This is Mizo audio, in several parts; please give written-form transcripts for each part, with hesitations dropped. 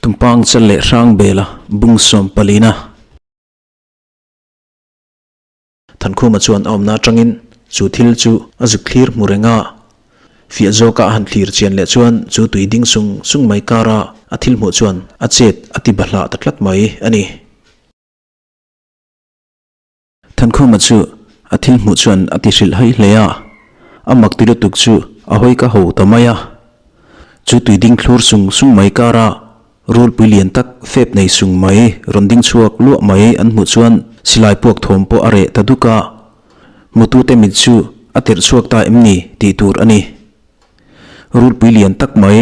Tumpang chal leh hrang bela bung sawm palina. Thankhuma chuan a awmna atangin chu thil chu a zuk thlir hmu reng a. Fiah zawka a han thlir chian leh chuan chu tui ding sung sung mai kara a thil hmuh chuan a chet a ti bahlah ta tlat mai a ni. Thankhuma chu a thil hmuh chuan a ti hrilh haih hle a, a mak ti lutuk chu a hawi ka ho ta mai a. Chu tui ding thlur sung sung mai kara rulpui lian tak fep nei sung mai rawn ding chhuak luah mai an hmuh chuan silai puak thawm pawh a reh ta duk a. Mutute mit chu a tirh chhuak ta em ni tih tur a ni. Rulpui lian tak mai,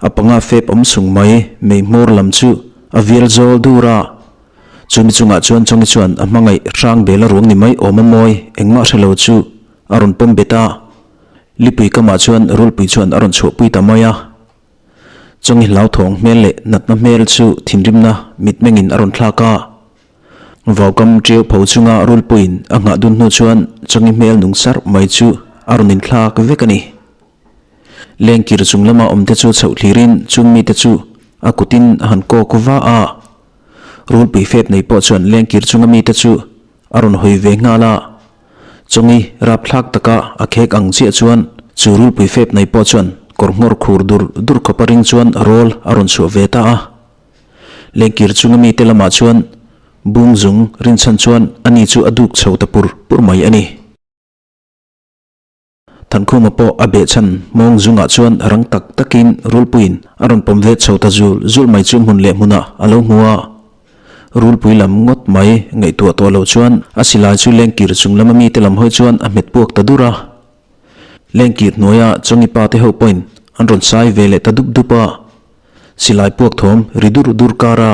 a panga fep awm sung mai mei hmawr lam chu a vial zawl dur a. Chumi chungah chuan Chawngi chuan a hmangaih hrang bel a ruang ni mai awm a mawi engmah hre lo chu a rawn pawm bet a. Lipui kamah chuan rulpui chuan a rawn chhuahpui ta mai a. Chawngi hlauthawng hmel leh natna hmel chu thinrimna mitmengin a rawn thlak a. Vaukam ṭiau pho chunga rulpuiin a nghah dun hnu chuan Chawngi hmel nung sarh mai chu a rawn inthlak vek a ni. Lengkir chung lama awmte chu chhoh thlirin chung mite chu a kutin a han kawk va a. Rulpui fep nei pawh chuan lengkir chunga mite chu a rawn hawi ve nghal a. Chawngi rapthlak taka a khek ang chiah chuan chu rulpui fep nei pawh chuan kawr nghawr khur dur dur khawpa ring chuan rawl a rawn chhuah ve ta a. Lengkir chunga mite lamah chuan bung zung rinchhan chuan ani chu a duk chho ta pur pur mai a ni. Thankhuma pawh a behchhan mawng zungah chuan rang tak takin rulpuiin a rawn pawm ve chho ta zul zul mai chu hmun leh hmunah a lo hmu a. Rulpui lam ngawt mai ngaihtuah tawh loh chuan a silai chu lengkir chung lama mite lam hawi chuan a hmet puak ta dur a. Lengkir hnuaia Chawngi pa te ho pawhin an rawn sai ve leh ta dup dup a. Silai puak thawm ri dur dur kara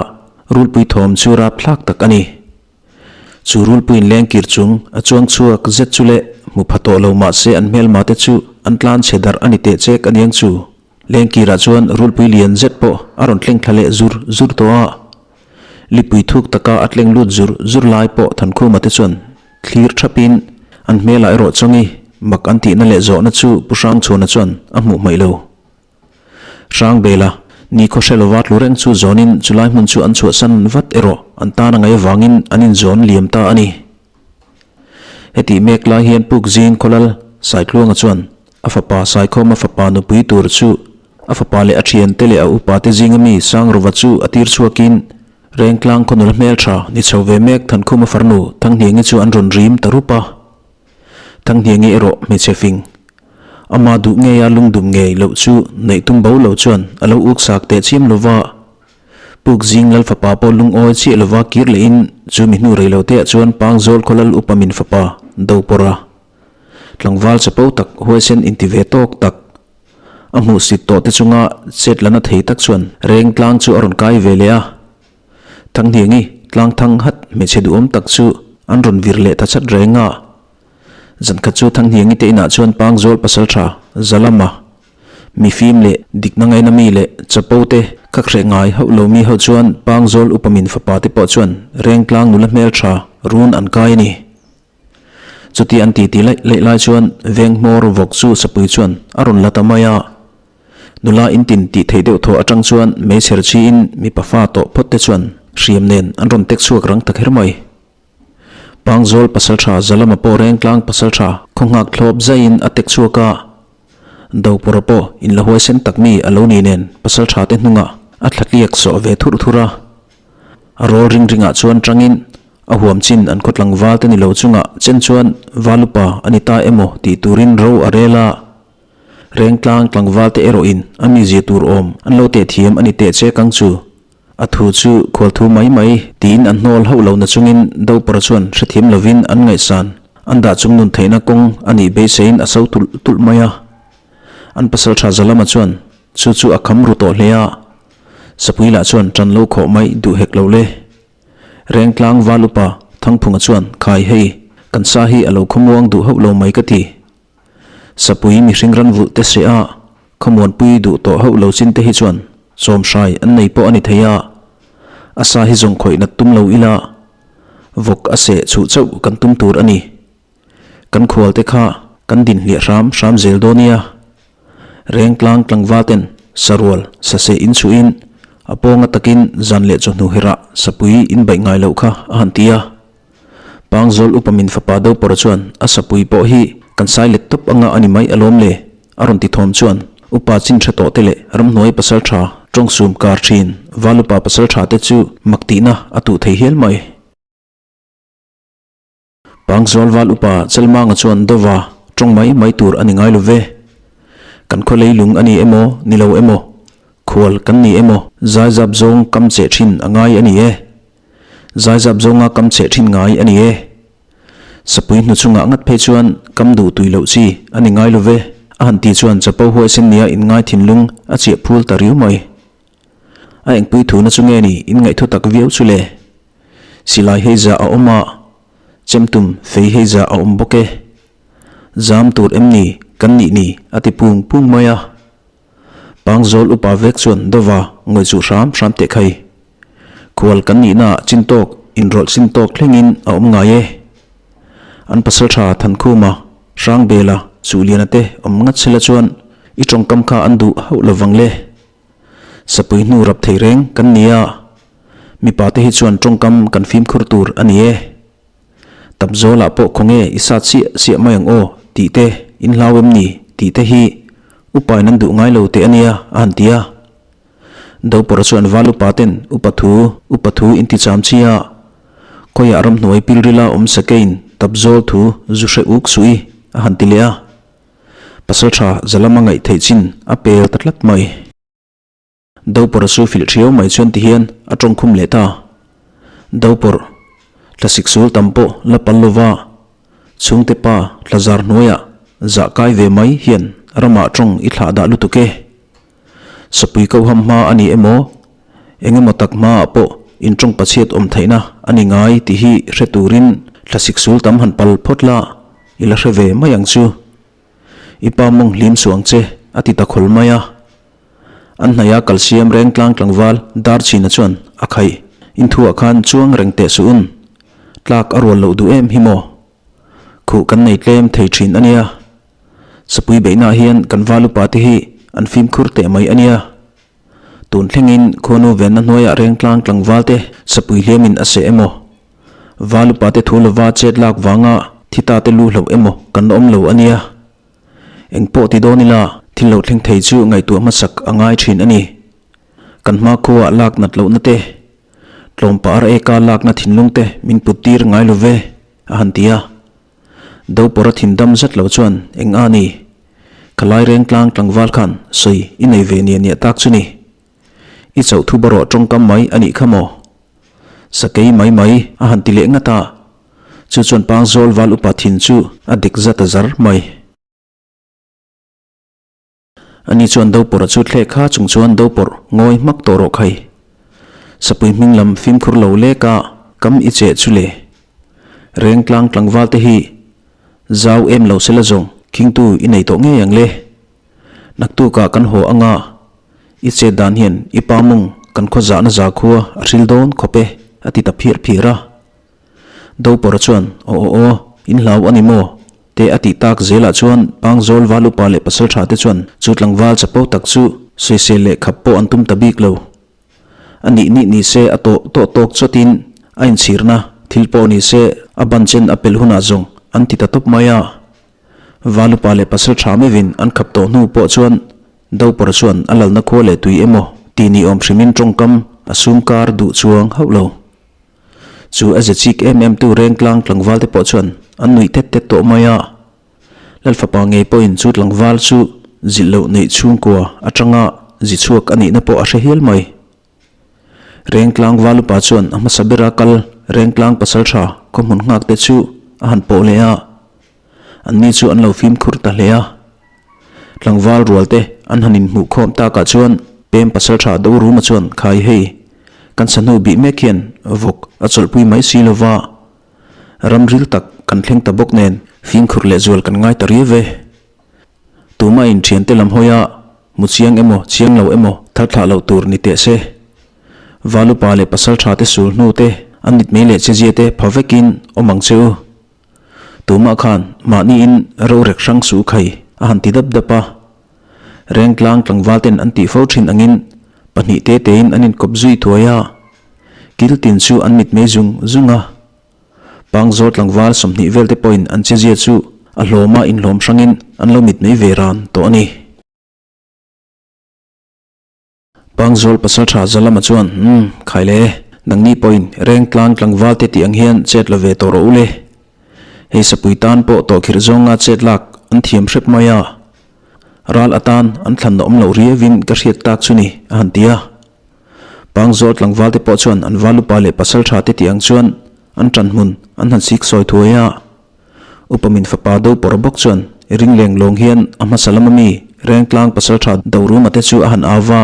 rulpui thawm chu rapthlak tak a ni. Chu rulpuiin lengkir chung a chuang chhuak zet chu leh hmu pha tawh lo mah se an hmelma te chu an tlan chhe darh a ni teh chek a niang chu. Lengkirah chuan rulpui lian zet pawh a rawn tleng thla leh zur zur tawh a. Lipui thuk taka a tleng lut zur zur lai pawh Thankhuma te chuan thlir thapin an hmelah erawh chawngi mak an tihna leh zawhna chu Pu Hrangchhuana chuan a hmuh hmaih lo. Hrangbela, ni khaw hre lova tlu reng chu zawnin chulai hmun chu an chhuahsan vat erawh an tan a ngaih avangin an inzawn liam ta a ni. Hetih mek lai hian Puk Zing Khawlal Saitluanga chuan a fapa Saikhawma fapa nupui tur chu a fapa leh a thiante leh a upate zinga mi Sangrova chu a tir chhuakin Rengtlang khawnula hmeltha ni chho ve mek Thankhuma farnu Thanghniangi chu an rawn rim ta rup a. Thanghniangi erawh hmeichhe fing. Ama duh ngeia lungdum ngei loh chu neih tum bo lo chuan a lo uk sak teh chiam lova. Puk zing lal fapa pawh lungawi chiah lova kir lehin chu mi hnu rei lo teah chuan Pangzawl khaw lal upa min fapa do pawrh a. Tlangval chapo tak huaisen inti ve tawk tak a hmuhsit tawh te chunga chet lana thei tak chuan Rengtlang chu a rawn kai ve leh a. Thanghniangi tlang thang hat hmeichhe duhawm tak chu an rawn vir leh ta chat reng a. Zankhat chu Thanghniangi te inah chuan Pangzawl pasaltha Zalama, mi fim leh dikna ngaina mi leh chapo te kha hreh ngai hauh lo mi ho chuan Pangzawl upa min fapa te pawh chuan Rengtlang nula hmeltha run an kai a ni. Chuti an titi laih laih lai chuan veng hmawr vawk chu sapui chuan a rawn la ta mai a. Nula in tin tih theih deuh thaw atang chuan meichher chiin mipa fa tawh phawt te chuan hriam nen an rawn tek chhuak rang ta kher mai. Pangzawl pasaltha Zalama pawh Rengtlang pasaltha khaw nghak thlawp zaiin a tek chhuak a. Dopawra pawh in la huaisen tak mi a lo ni nen pasaltha te hnungah a thlatliak sawh ve thurh thurh a. A rawl ring ringah chuan tangin A huam chin an khaw tlangval te ni lo chungah chen chuan Valupa a ni ta emaw tih turin ro a rel a. Rengtlang tlangval te erawhin a mizia tur awm an lo teh thiam a ni teh che kang chu. A thu chu khual thu mai mai tiin an hnawl hauh lo na chungin Dopara chuan hrethiam lovin an ngaihsan an dah chung nun theihna kawng a nih beiseiin a so tulh tulh mai a. An pasaltha Zalama chuan chu chu a kham ru tawh hle a. Sapui lah chuan tan lo khawh mai duh hek lo le. Rengtlang val upa Thangphunga chuan, Khai hei, kan sa hi a lo khawmuang duh hauh lo mai ka ti. Sapui mihring ran vulh te se a, khawmuanpui duh tawh hauh lo chin te hi chuan chawm hrai an nei pawh a ni thei a. A sa hi zawng khawih nat tum lo ila, vawk a seh chhuh chauh kan tum tur a ni. Kan khual te kha kan din hliah hram hram zel dawn nia. Rengtlang tlangval ten sarual saseh inchhuhin. A pawnga takin zan leh chawhnu herah sapui in baih ngai loh kha a han ti a. Pangzawl upa min fapa Dopawra chuan a sapui pawh hi kan sai let tawp anga a ni mai alawm le a rawn ti thawm chuan upa chin tha tawh te leh ramhnuai pasal tha tawngsum kar thin val upa pasal tha te chu mak tihna a tuh thei hial mai. Pangzawl val upa Chalmanga chuan Dova tawng mai mai tur a ni ngai lo ve. Kan khaw leilung a ni emaw ni lo emaw, khual kan ni emaw zaizap zawng kam cheh thin a ngai a ni e. Zaizap zawnga kam cheh thin ngai a ni e. Sapui hnu chungah ngat phei chuan kam duh tui loh chi a ni ngai lo ve, a han ti chuan chapo huaisen nia inngai thinlung a chiah phul ta riau mai. A engpui thuna chu nge ni inngaih thu tak viau chu le? Silai hei zah a awm a, chemtum fei hei zah a awm bawk e. Zam tur em ni kan nih ni a ti pung pung mai a. Pangzawl upa vek chuan dova ngawih chuh hram hram teh khai. Khual kan nihna ah chin tawk inrawlh sin tawk thlengin a awm ngai e. An pasaltha Thankhuma, Hrangbela, Chuhliana te awm ngat sela chuan i tawngkam kha an duh hauh lovang le. Sapui hnu rap thei reng kan ni a, mipa te hi chuan tawngkam kan fimkhur tur a ni e. Tapzawlah pawh khawnge i sat siah siah mai ang aw tih te in hlau em ni tih te hi upain an duh ngai lo teh a nia a han ti a. Dopawrh chuan val upa ten upa thu upa thu in ti cham chi a, khawiah ramhnuai pilrila awm sakein tapzawl thu zu hre uk suh i a han ti leh a. Pasaltha zalama ngaih theih chin a pel ta tlat mai. Dopawrh chu filh thiau mai chuan tihian a tawngkhum leh ta. Dopawrh, thlasik sul tam pawh la pal lova, chhungte pa thlazar hnuaiah zah kai ve mai hian ramah tawng i thlah dah lutuk e. Sapui koham hma a ni emaw, eng emaw tak hmaah pawh in tawng pachhiat awm theihna a ni ngai tih hi hre turin thlasik sul tam han pal phawt la, i la hre ve mai ang chu. I pa mawng hlim suh ang che, a ti ta khawl mai a. An hnaia kalsiam reng tlang tlangval dar chhina chuan a khaih inthuah khan chuang reng teh suh un. Tlak a rual loh duh em hi maw? Khuh kan nei tlem thei thin a nia. Sapui beihnaah hian kan val upa te hi an fimkhur teh mai a nia. Tun thlengin khuanu venna hnuaiah reng tlang tlangval te sapui hliamin a seh emaw? Val upa te thu lova chet lak vanga thi ta te lu hloh emaw kan awm lo a nia. Eng pawh ti dawn ila, thil lo thleng thei chu ngaihtuah hmasak a ngai thin a ni. Kan hma khuaah lak nat lohna te, tlawmpa ar eka lakna thinlung te min put tir ngai lo ve, a han ti a. Dopawrha thin dam zat lo chuan eng a ni? Khalai rengtlang tlangval khan sawi i nei ve nia nia tak chu ni. I chauh thu barawh tawngkam mai a nih kha maw? Sakei mai mai a han ti leh ngat a. Chu chuan Pangzawl val upa thin chu a dik zat a zar mai. Ani chuan Dopawrha chu thlek kha chung chuan Dopawrh ngawi hmak tawh rawh khai. Sapui hming lam fimkhur lo lek a kam i cheh chu le. Rengtlang tlangval te hi zau em lo sela zawng khingtu i nei tawh ngei ang le. Naktukah kan haw anga i chet dan hian i pa mawng kan khaw zahna zakhua a hril dawn khawp e a ti ta phir phir a. Dopawrha chuan, Aw aw aw, in hlau a ni maw? te a tih tak zelah chuan Pangzawl val upa leh pasaltha te chuan chu tlangval chapo tak chu sawisel leh khap pawh an tum ta bik lo. A nih nih ni se a tawh tawh tawk chawtin a inchhirna thil pawh ni se a ban chen a pel hunah zawng an ti ta tawp mai a. Val upa leh pasaltha meuhin an khap tawh hnu pawh chuan Dopawrha chuan a lalna khua leh tui emaw tih ni awm hrimin tawngkam a sum kar duh chuang hauh lo. Chu a ze chik em em tu rengtlang tlangval te pawh chuan an nuih tet tet tawh mai a. Lalfapa ngei pawhin chu tlangval chu zilh loh neih chhungkua atanga zi chhuak a nihna pawh a hre hial mai. Rengtlang val upa chuan a hmasa bera kal rengtlang pasal tha khawhmun nghak te chu a han pawh leh a. Anni chu an lo fimkhur ta hle a. Tlangval rual te an han inhmuh khawm takah chuan pem pasal tha do ruma chuan khai hei, kan sahnu bih mek hian vawk a chawlhpui mai si lova, ram ril tak kan thleng ta bawk nen fimkhur leh zual kan ngai ta riau ve. Tuma in thiante lam hawi a, hmu chiang emaw chiang lo emaw thar thlah loh tur ni teh se. Valupa leh pasal tha te sul hnu te an mitmei leh chezia te pha vekin awm ang che u. Tumah khan mahniin rorek hrang suh khai a han ti dap dap a. Rengtlang tlangval ten an tih fo thin angin. Pahnih te tein an inkawp zui thuai a, kil tin chu an mitmei zung zung a. Pangzawl tlangval 20 vel te pawhin an chezia chu a hlawma inhlawm hrangin an lo mitmei ve ran tawh a ni. Pangzawl pasaltha Zalama chuan, Umm, khai le, nangni pawhin Rengtlang tlangval te tih ang hian chet la ve tawh rawh u le. Hei sapui tan pawh tawhkhirh zawnga chet lak an thiam hrep mai a. Ral atan an thlan awm loh riauin ka hriat tak chu ni, a han ti a. Pangzawl tlangval te pawh chuan an valupa leh pasaltha te tih ang chuan an ṭanhmun an han sik sawi thuai a. Upa min fapa do pawr bawk chuan ring leng lawng hian a hmasa lama mi Rengtlang pasaltha Doruma te chu a han au va.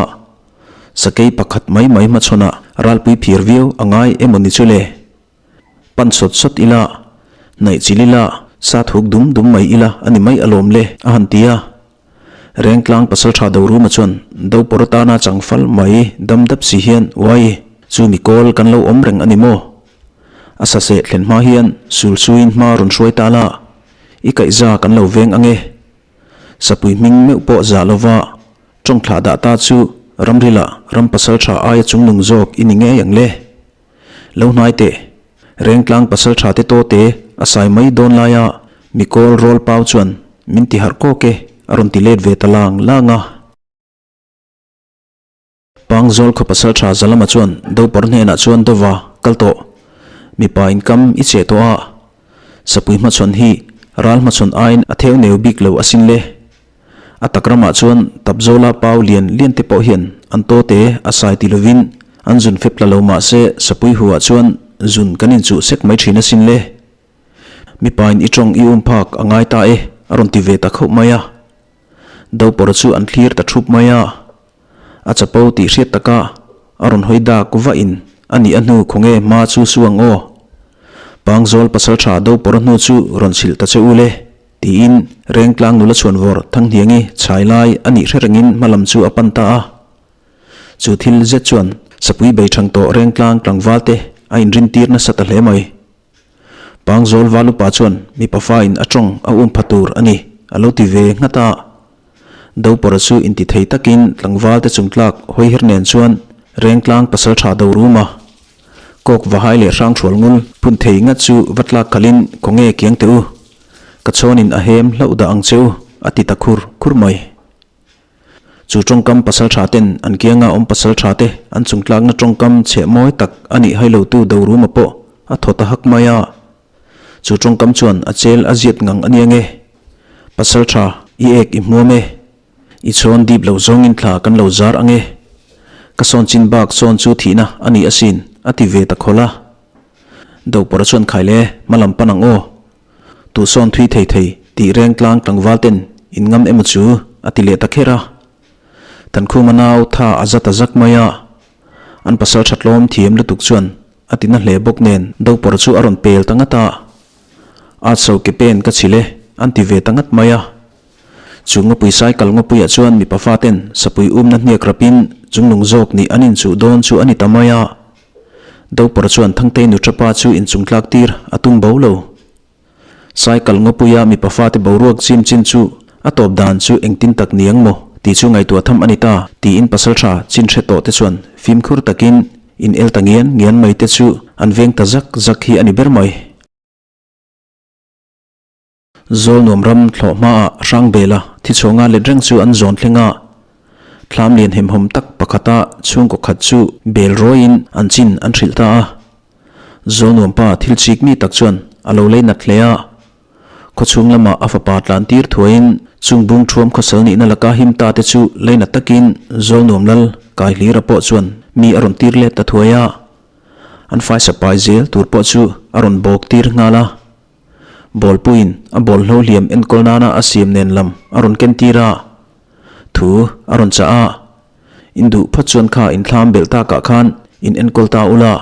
Sakei pakhat mai mai hmachhawnah ralpui phir viau a ngai emaw ni chu le? Pan sawt sawt ila, hnaih chil ila, sa thuk dum dum mai ila a ni mai alawm le, a han ti a. Rengtlang pasaltha Doruma chuan do pawr atana chang fal mai dam dap si hian, Uai, chu mi kawl kan lo awm reng a ni maw? A saseh thlen hma hian sul suiin hma rawn hruai ta la, i kaihza kan lo veng ang e. Sapui hming meuh pawh zah lova tawng thlah dah ta chu ramrila ram pasaltha aia chungnung zawk i ni ngei ang le. Lo hnai teh, Rengtlang pasaltha te tawte a sai mai dawn laia mikawl rawl pau chuan min ti harh kawk e a rawn ti let ve ta lang lang a. Pangzawl khaw pasaltha Zalama chuan Dopawr hnenah chuan Dova kal tawh, mipa inkam i cheh tawh a, sapui hmachhawn hi ral hmachhawn aiin a theu neu bik lo asin le. A tak ramah chuan Tapzawla pau lian lian te pawh hian an tawte a sai ti lovin an zun fep tla lo mah se sapui huah chuan zun kan inchuh sek mai thin asin le. Mipain i tawng i um phak a ngai ta e a rawn ti ve ta khauh mai a. Dopawr chu an thlir ta thup mai a. A chapo tih hriat taka a rawn hawi dak vah in a nih a hnu khawnge hma chu su ang aw. Pangzawl pasaltha Dopawr hnu chu rawn chhilh ta che u le. Tiin Rengtlang nula chhuanvawr Thanghniangi chhai lai a nih hre rengin hma lam chu a pan ta a. Chu thil zet chuan sapui bei thang tawh Rengtlang tlangval te a inrintir nasa ta hle mai. Pangzawl Valupa chuan mipa fain a tawng a um pha tur a ni a lo ti ve nghat a. Dopawra chu inti thei takin tlangval te chungtlak hawiher nen chuan Rengtlang pasaltha do rum a. Kawk vahai leh hrang hrual ngul phun thei ngat chu va tlak khalhin khawnge kiang teh u, ka chhawnin a hem hlauh dah ang che u, a ti ta khur khur mai. Chu tawngkam pasal tha ten an kianga awm pasal tha te an chungtlakna tawngkam chheh mawi tak a nih hai lotu Doruma pawh a thaw ta hak mai a. Chu tawngkam chuan a chel a ziat ngang a nia nge. Pasal tha, i ek i hmuam e. I chhawn dip lo zawngin thla kan lo zar ang e. Ka sawn chin bak sawn chu thihna a ni asin, a ti ve ta khawlh a. Dopawrh chuan khai le, hma lam pan ang aw. Tu sawn thui thei thei tih reng tlang tlangval ten in ngam emaw chu, a ti leh ta kher a. Thankhuma nau tha a za ta zak mai a. An pasal tha tlawm thiam lutuk chuan a ti na hle bawk nen Dopawrh chu a rawn pel ta ngat a. At so ke pen ka chhil e, an ti ve ta ngat mai a. Chu ngawpui cycle ngawpuiah chuan mipa faten sapui umna hniak rapin chungnung zawk nih an inchuh dawn chu a ni ta mai a. Dopawr chuan Thangtei nu thapa chu inchung tlak tir a tum bo lo. Cycle ngawpuia mipa fate boruak chim chin chu a tawp dan chu engtin tak ni ang maw tih chu ngaihtuah tham a ni ta tiin pasaltha chin hre tawh te chuan fimkhur takin in el ta ngian ngian mai te chu an veng ta zak zak hi a ni ber mai. Zawlnuam ram thlawh hmaah Hrangbela thi chhawnga let reng chu an zawn thleng a, thlam lian hemhawm tak pakhata chhungkaw khat chu bel rawiin an chin an hrilh ta a. Zawlnuam pa thil chik mi tak chuan a lo lei nat hle a, khawchhung lamah a fapa tlan tir thuaiin chung bung thuam khawsal nihna laka him ta te chu lei nat takin Zawlnuam lal Kaihlira pawh chuan mi a rawn tir let ta thuai a, an faisa pai zel tur pawh chu a rawn bawk tir nghal a. Bawlpuiin a bawlhlo hliam enkawl nana a siam nen lam a rawn ken tir a, thu a rawn chah a, In duh phawt chuan kha in thlam belh takah khan in enkawl ta ula,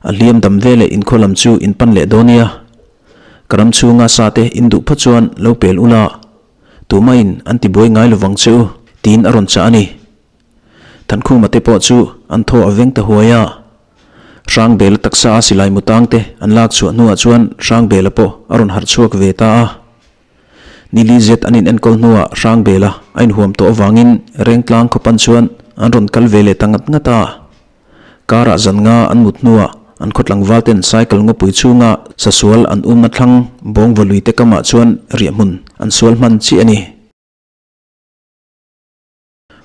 a hliam dam ve leh inkhaw lam chu in pan leh dawn nia. Ka ram chhunga sa te in duh phawt chuan lo pel ula, tumahin an ti buai ngai lovang che u, tiin a rawn chah a ni. Thankhuma te pawh chu an thaw a veng ta huai a. Hrangbela taksa a silai mutang te an lak chhuah hnuah chuan Hrangbela pawh a rawn harh chhuak ve ta a. Nili zet an in enkawl hnuah Hrangbela a inhuam tawh avangin Rengtlang khawpan chuan. an rawn kal ve leh ta ngat ngat a. Karah zan nga an mut hnuah an khaw tlangval ten cycle ngawpui chhunga sasual an umna thlang bawngva lui te kamah chuan riahhmun an sual hman chiah a ni.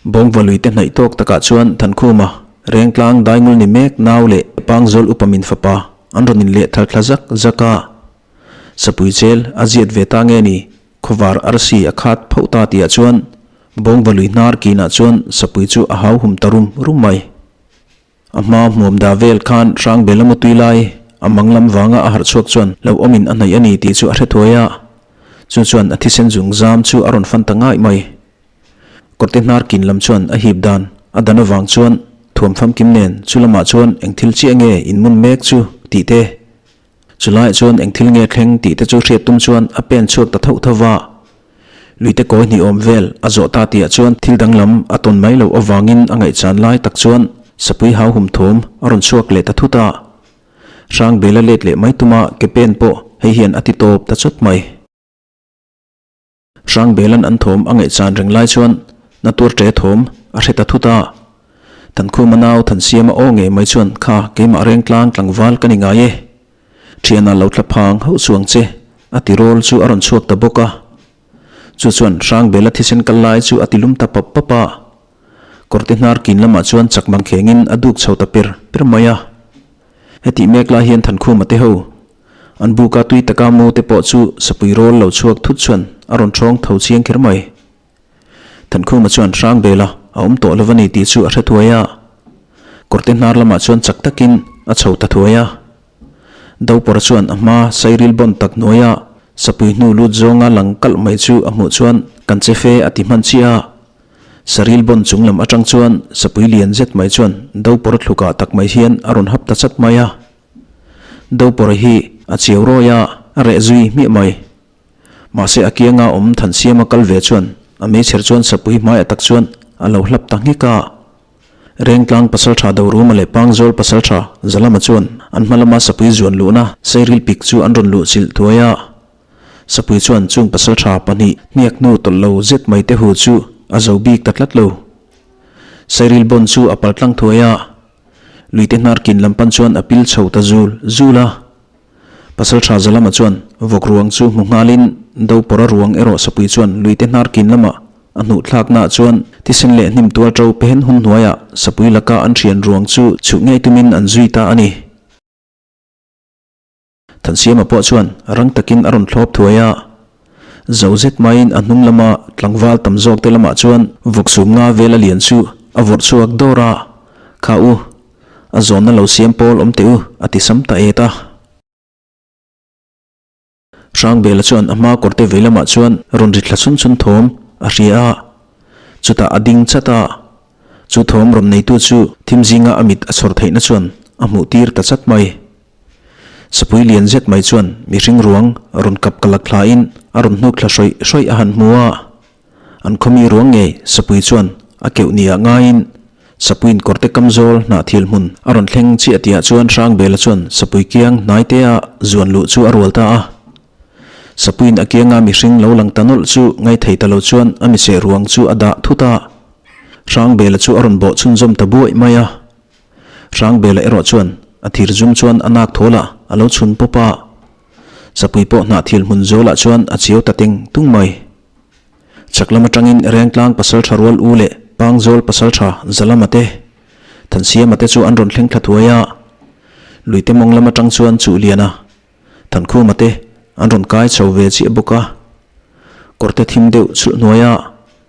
Bawngva lui te hnaih tawk takah chuan Thankhuma, Rengtlang Daingul ni mek nau leh Pangzawl upa min fapa an rawn inleh thal thla zak zak a. Sapui chel a ziat ve ta nge ni, khawvar arsi a khat phoh ta tihah chuan Bawngva lui hnar kinah chuan sapui chu a hau hum ta rum rum mai. A hma hmuam da vel khan Hrangbela mutui lai a mang lam vanga a harh chhuak chuan hlauhawmin a hnaih a ni tih chu a hre thuai a, chu chuan a thisen zung zam chu a rawn fan ta ngaih mai. Kawrte hnar kin lam chuan a hip dan a dan avang chuan thuam famkim nen chu lamah chuan eng thil chiah nge inmun mek chu tih te, Chu laiah chuan eng thil nge thleng tih te chu hriat tum chuan a pen chhuak ta thauh thauh va. Luite kawi hnih awm vel a zawh ta tihah chuan thil danglam a tawn mai loh avangin a ngaihchan lai tak chuan sapui hau hum thawm a rawn chhuak leh ta thut a. Hrangbela let leh mai tuma ke pen pawh hei hian a ti tawp ta chawt mai. Hrangbelan an thawm a ngaihchan reng lai chuan Natur ṭe thawm a hre ta thut a. Thankhuma nau Thansiama aw ngei mai chuan kha keimah rengtlang tlangval ka ni ngai e. Ṭhiana lo thla phang hauh chuang che a ti rawl chu a rawn chhuak ta bawk a. Chu chuan Hrangbela thisen kal lai chu a ti lum ta pap pap a. Kawrte hnar kin lamah chuan chak mangkhengin a duk chho ta per per mai a. Hetih mek lai hian Thankhuma te ho An buka tui taka mu te pawh chu sapui rawl lo chhuak thut chuan a rawn ṭhawng tho chiang kher mai. Thankhuma chuan Hrangbela a awm tawh lo a ni tih chu a hre thuai a. Kawrte hnar lamah chuan chak takin a chho ta thuai a. Dopawra chuan a hma sairil bawn tak hnuaia sapui hnu lut zawnga lang kalh mai chu a hmuh chuan kan che fe a ti hman chiah a. Saril bawn chung lam aṭang chuan sapui lian zet mai chuan Dopawra thlukah tak mai hian a rawn hap ta chat mai a. Dopawra hi a chiau rawi a, a reh zui hmiah mai. Mahse a kianga awm Thansiama kal ve chuan a meichher chuan sapui hmaiah tak chuan a lo hlap ta nghek a. Rengtlang pasaltha Doruma leh Pangzawl pasaltha Zalama chuan an hma lama sapui zuan luhna Sairil pik chu an rawn luh chilh thuai a. Sapui chuan chung pasaltha pahnih hniak hnu tawlh lo zet mai te hu chu a zo bik ta tlat lo. Sairil bawn chu a paltlang thuai a. Luite hnar kin lam pan chuan a pil chho ta zul zul a. Pasaltha Zalama chuan vawk ruang chu hmu nghalin Dopawra ruang erawh sapui chuan Luite hnar kin lama a hnuh thlaknaah chuan thisen leh hnim tual ṭo pehen hun hnuaiah sapui laka an ṭhian ruang chu chhuh ngei tumin an zui ta a ni. Thansiama pawh chuan rang takin a rawn thlawp thuai a. Zo zet maiin a hnung lama tlangval tam zawk te lamah chuan vawk sum nga vel a lian chu a vawrh chhuak dawr a, Kha u, a zawnna lo siam pawl awm teh u, a ti sam ta et a. Hrangbela chuan a hma kawrte vei lamah chuan rawn ri thla chhun chhun thawm a hria a, chutah a ding chat a. Chu thawm rawn neitu chu thim zinga a mit a chhawr theihna chuan a hmuh tir ta chat mai. Sapui lian zet mai chuan mihring ruang rawn kap ka lak thlain a rawn hnuk thla hrawih hrawih a han hmu a. An khawmi ruang ngei Sapui chuan a keuh nia ngaiin Sapuiin kawrte kamzawl hnahthil hmun a rawn thleng chiah tihah chuan Hrangbela chuan Sapui kiang hnaitea zuan luh chu a rual ta a. Sapuiin a kianga mihring lo lang ta nawlh chu ngaithei ta lo chuan a miseh ruang chu a dah thut a. Hrangbela chu a rawn bawh chhunzawm ta buaih mai a. Hrangbela erawh chuan a thir zum chuan a nak thawl a, a lo chhun pawp a. Sapui pawh hnahthil hmun zawlah chuan a chiau ta teng tung mai. Chak lam atangin Rengtlang pasaltha rual u leh Pangzawl pasaltha Zalama te, Thansiama te chu an rawn thleng thla thuai a. Luite mawng lam atang chuan Chuhliana, Thankhuma te an rawn kai chho ve chiah bawk a. Kawrte thim deuh chhulh hnuaia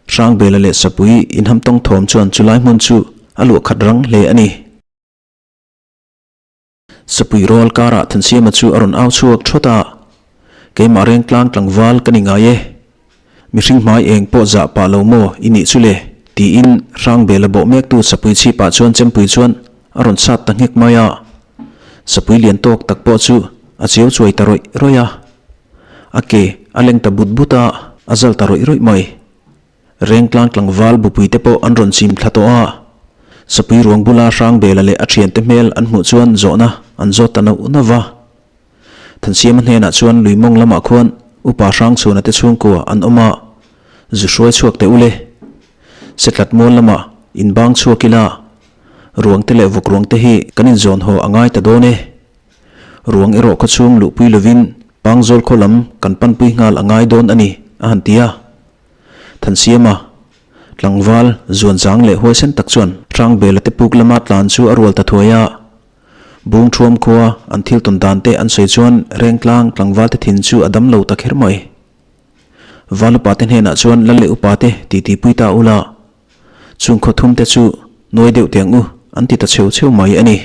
Hrangbela leh Sapui inhamtawng thawm chuan chulai hmun chu a luah khat rang hle a ni. Sapui rual karah Thansiama chu a rawn au chhuak thawt a, Keimah rengtlang tlangval ka ni ngai e. Mihring hmai eng pawh zah pah lo maw i nih chu le? tiin Hrangbela bawh mektu Sapui chhipah chuan Chempui chuan a rawn sat ta nghek mai a. Sapui lian tawk tak pawh chu a chiau chuai ta rawih rawih a. A ke a leng ta but but a, a zal ta rawih rawih mai. Rengtlang tlangval bupui te pawh an rawn chim thla tawh a. Sapui ruang bula Hrangbela leh a thiante hmel an hmuh chuan zawhna an zawt ta nauh nauh va. Thansiama hnenah chuan lui mawng lamah khuan Upa Hrangchhuna te chhungkua an awm a, zu hruai chhuak teh u le. Setlat mual lamah. inbang chhuak ila, ruang te leh vawk ruang te hi kan inzawn haw a ngai ta dawn e. Ruang erawh khawchhung luhpui lovin Pangzawl khaw lam kan panpui nghal a ngai dawn a ni, a han ti a. Thansiama, tlangval, zuanzang leh huaisen tak chuan Hrangbela te puk lama tlan chu a rual ta thuai a. Bung thuam khua an thil tawn dan te an sawi chuan Rengtlang tlangval te thin chu a dam lo ta kher mai. Val upa te hnenah chuan lal leh upa te titi pui ta ula, chung khaw thum te chu nuai deuh teh ang u an ti ta cheu cheu mai a ni.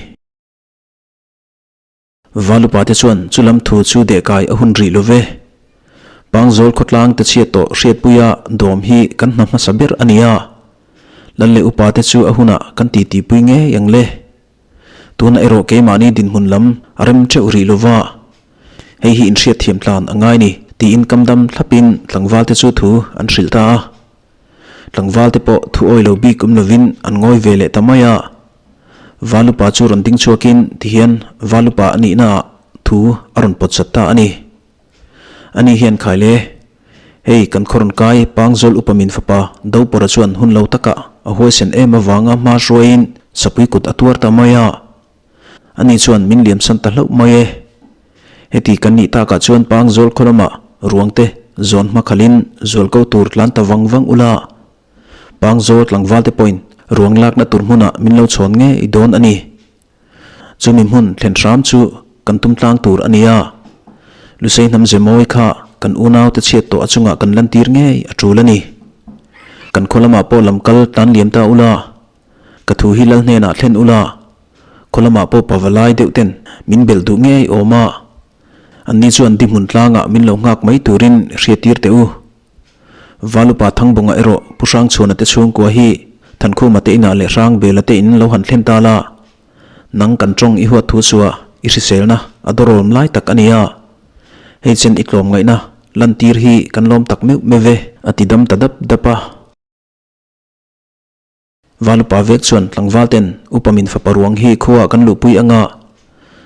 Val upa te chuan chu lam thu chu dehkai a hun rih lo ve. Pangzawl khawtlang te chhiat tawh hriatpuia dawm hi kan hna hmasa ber a ni a. Lal leh upa te chu a hunah kan titi pui ngei ang le. Tuna erawh keimahni dinhmun lam a rem teuh rih lo va, hei hi inhriat thiam tlan a ngai ni tiin kam dam thlapin tlangval te chu thu an hrilh ta a. Tlangval te pawh thu awi lo bik awm lovin an ngawi ve leh ta mai a. Valupa chu rawn ding chhuakin tihian Valupa a nihnaah thu a rawn pawt chat ta a ni. Ani hian khai le, Hei kan khaw rawn kai Pangzawl upa min fapa Dopawra chuan hun lo takah a huaisen em avanga hma hruaiin sapui kut a tuar ta mai a. Ani chuan min liamsan ta hlauh mai e. Heti kan nih takah chuan Pangzawl khaw lamah ruangte zawn hma khalhin zual ko tur tlan ta vang vang ula. Pangzawl tlangvalte pawhin ruang lakna tur hmunah min lo chhawn ngei dawn a ni. Chumi hmun thlen hram chu kan tum tlang tur a ni a, Lusei hnam ze mawi kha kan unaute chhiat tawh a chungah kan lantir ngei a tul a ni. Kan khaw lamah pawh lam kal tan liam ta ula, ka thu hi lal hnenah thlen ula, khaw lamah pawh pavalai deuh ten min belh duh ngei awm a, anni chuan di hmun tlangah min lo nghak mai turin hriattir teh u. Valupa Thangbawnga erawh Pu Hrangchhuana te chhungkua hi Thankhuma te inah leh Hrangbela te in lo han thlen ta la, nang kan tawng i huat thu chhuah i hriselna a dawrawm lai tak a ni a, hei chen i tlawm ngaihna lantir hi kan lawm tak meuh meuh e, a ti dam ta dap dap a. Valupa vek chuan tlangval ten upa min fapa ruang hi khua kan luhpui anga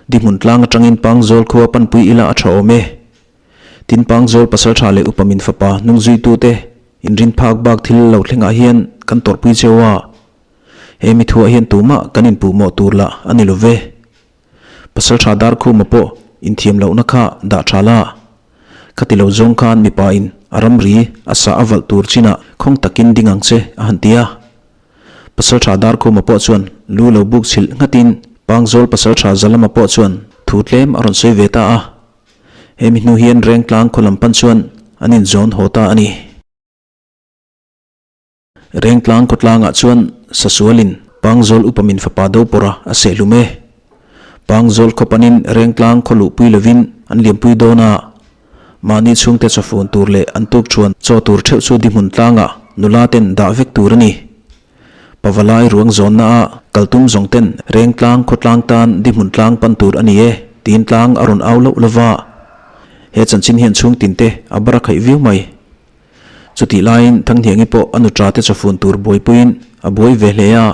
dihmun tlang atangin Pangzawl khua panpui ila a tha awm e. Tin Pangzawl pasaltha leh upa min fapa hnungzuitu te inrin phak bak thil lo thlengah hian kan tawrhpui cheu a, he mi thuah hian tumah kan inpuh mawh tur lah a ni lo ve. Pasaltha Darkhuma pawh inthiam lohna kha dah tha la. Khati lo zawng khan mipa in a ramri a sah a valh tur chinah khawng takin ding ang che a han ti a. Pasaltha Darkhuma pawh chuan lu lo buk chhilh nghatin Pangzawl Pasaltha Zalama pawh chuan thu tlem a rawn sawi ve ta a. Hemi hnu hian Rengtlang khaw lam pan chuan an inzawn haw ta a ni. Rengtlang khawtlangah chuan Sasualin Pangzawl upa min fapa Dopawra a seh hlum e. Pangzawl khaw panin Rengtlang khaw luhpui lovin an liampui dawn a, mahni chhungte chawfun tur leh an tuk thuan chaw tur theuh chu dihmun tlangah nula ten dah vek tur a ni. Pavalai ruang zawnna a kaltum zawng ten Rengtlang khawtlang tan dihmun tlang pan tur a ni e tiin tlang a rawn au loh lova. He chanchin hian chhungtin te a bar a khaih viau mai. Chutih laiin Thanghniangi pawh a nuṭa te chawfun tur buaipuiin a buai ve hle a.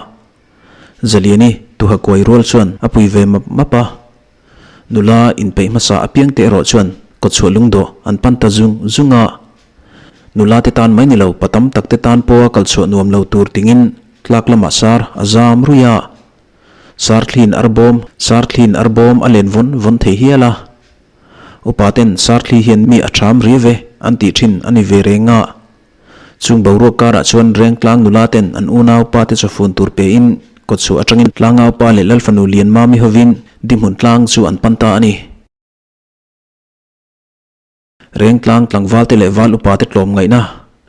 Zaliani tuha kuai rual chuan a pui ve map map a. Nula inpeih hmasa apiang te erawh chuan kawtchhuah lungdawh an pan ta zung zung a. Nula te tan mai ni lo pa tam tak te tan pawha kalchhuah nuam lo tur tingin tlak lamah sar a zam ruih a. Sarthliin arbawm sarthliin arbawm a len vawn vawn thei hial a. Upa ten Sarthli hian mi a ṭham riau e an tih ṭhin a ni ve reng a. Chung boruak karah chuan Rengtlang nula ten an unau pa te chawfun tur pein kawtchhuah aṭangin Tlangau pa leh Lalfanu Lianmami hovin Dihmun tlang chu an pan ta a ni. Rengtlang tlangval te leh val upa te tlawm ngaihna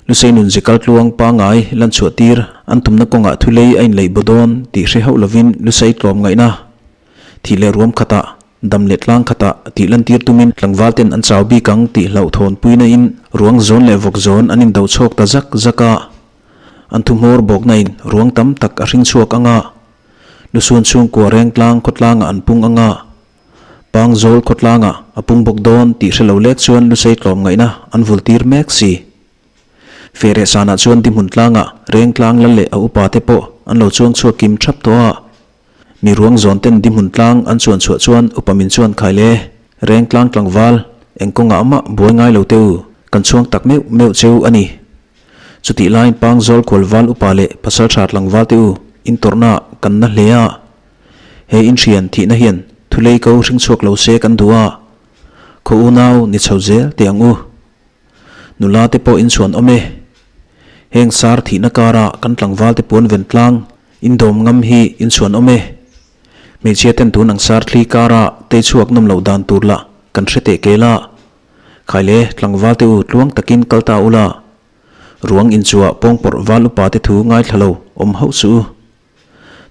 Lusei nun zikal tluang pangngai lanchhuah tir an tumna kawngah thulei a inleih baw dawn tih hre hauh lovin Lusei tlawm ngaihna Thih leh ruam khatah, dam leh tlang khatah tih lantir tumin tlangval ten an chau bik ang tih hlauhthawn puina in ruang zawn leh vawk zawn an indo chhawk ta zak zak a. An thuhmawr bawkna in ruang tam tak a hring chhuak ang a. Lusun chhungkua rengtlang khawtlangah an pung ang a. Pangzawl khawtlangah a pung bawk dawn tih hre lo lek chuan lusei tlawm ngaihna an vul tir mek si. Fehreh sanah chuan dihmun tlangah rengtlang lal leh a upa te pawh an lo chuang chhuak kim thap tawh a. Mi ruang zawn ten dihmun tlang an chuan chhuah chuan upa min chuan khai le, reng tlang tlangval, eng kawngah mah buai ngai lo teu, kan chhuang tak meuh meuh cheu a ni. Chutih laiin Pangzawl Kualval upa leh Pasaltha tlangval te u intawrhna kan na hle a. He inhrian thihna hian thulei ko hring chhuak lo se kan duh a, khaw unau ni chho zel teh ang u. Nula te pawh inchhuan awm e. Heng sar thihna kara kan tlangval te puan ven tlang indawm ngam hi inchhuan awm e. Hmeichhia ten tun ang sar thli kara tei chhuak nawm loh dan tur lah kan hre teh kel a. Khaile tlangval te u tluang takin kal ta ula. Ruang inchuah pawngpawrh val upa te thu ngaithla lo awm hauh suh u.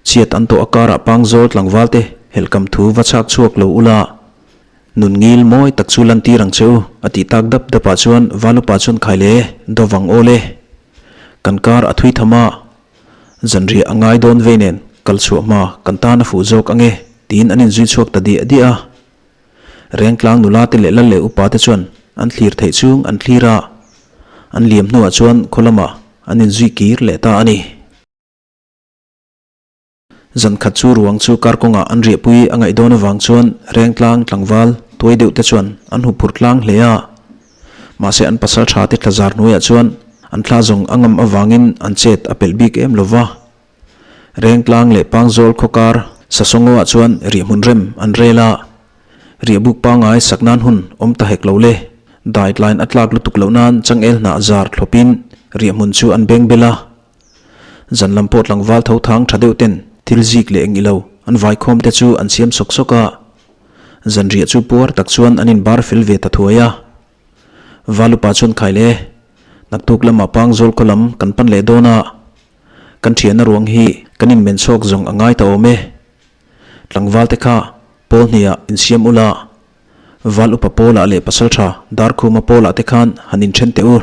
Chhiat an tawh a karah Pangzawl tlangval te helhkam thu va chhak chhuak lo ula, nun ngil mawi tak chu lantir ang che u, a tih tak dap dapah chuan Valupa chuan khai le, dawvang aw le. Kan kar a thui tham a, zanriah a ngai dawn vei nen kal chhuah hma kan tan a fuh zawk ang e, tiin an inzui chhuak ta diah diah a. Rengtlang nula te leh lal leh upa te chuan an thlir theih chung an thlir a, an liam hnuah chuan khaw lamah an inzui kir leh ta a ni. Zan khat chu ruang chu kar kawngah an riahpui a ngaih dawn avang chuan Rengtlang tlangval tuai deuh te chuan an hu phur tlang hle a. Mahse an pasal tha te thlazar hnuaiah chuan an thla zawng a ngam avangin an chet a pelh bik em lo va. Rengtlang leh Pangzawl khaw kar Sasawngawah chuan riahhmun rem an rel a. Riahbuk pangngai sak nan hun awm ta hek lo le. Dai tlain a tlak lutuk loh nan changel hnah zar thlawpin riahhmun chu an beng bel a. Zan lam pawh tlangval tho thang tha deuh ten thil zik leh eng ilo an vaikhawm te chu an siam sawk sawk a. Zanriah chu puar tak chuan an inbar fel ve ta thuai a. Valupa chuan khai le, naktuk lamah Pangzawl khaw lam kan pan leh dawn a, kan thianna ruang hi kan inmen chhawk zawng a ngai ta awm e. Tlangval te kha pawl hniah insiam ula, Val upa Pawlah leh Pasaltha Darkhuma Pawlah te khan han inthen teh u.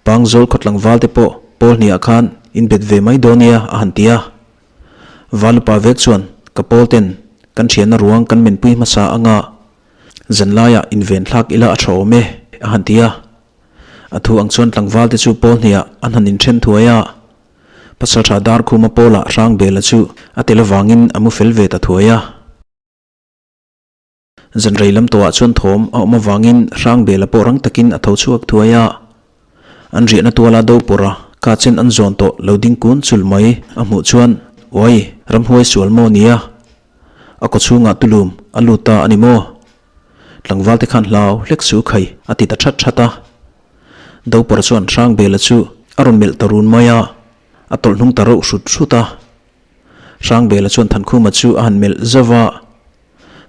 Pangzawl khawtlangval te pawh Pawl hniah khan inbet ve mai dawn nia a han ti a. Val upa vek chuan ka Pawl ten kan thianna ruang kan menpui hmasa anga zanlaiah inven thlak ila a tha awm e a han ti a. A thu ang chuan tlangval te chu Pawl hniah an han inthen thuai a. Pasaltha Darkhuma Pawlah Hrangbela chu a tel avangin a mu fel ve ta thuai a. Zanrei lam tawhah chuan thawm a awm avangin Hrangbela pawh rang takin a tho chhuak thuai a. An riahna tuala do pawrh a, ka chen an zawn tawh lo ding kun chul mai a hmuh chuan, Uai, ramhuai sual maw nia? A kaw chhungah tulum a lut ta a ni maw? Tlangval te khan hlau hlek su khai a ti ta that that a. Do pawrh chuan Hrangbela chu a rawn melh ta run mai a, a tawlh hnung ta reuh hrut hrut a. Hrangbela chuan Thankhuma chu a han melh zauh a.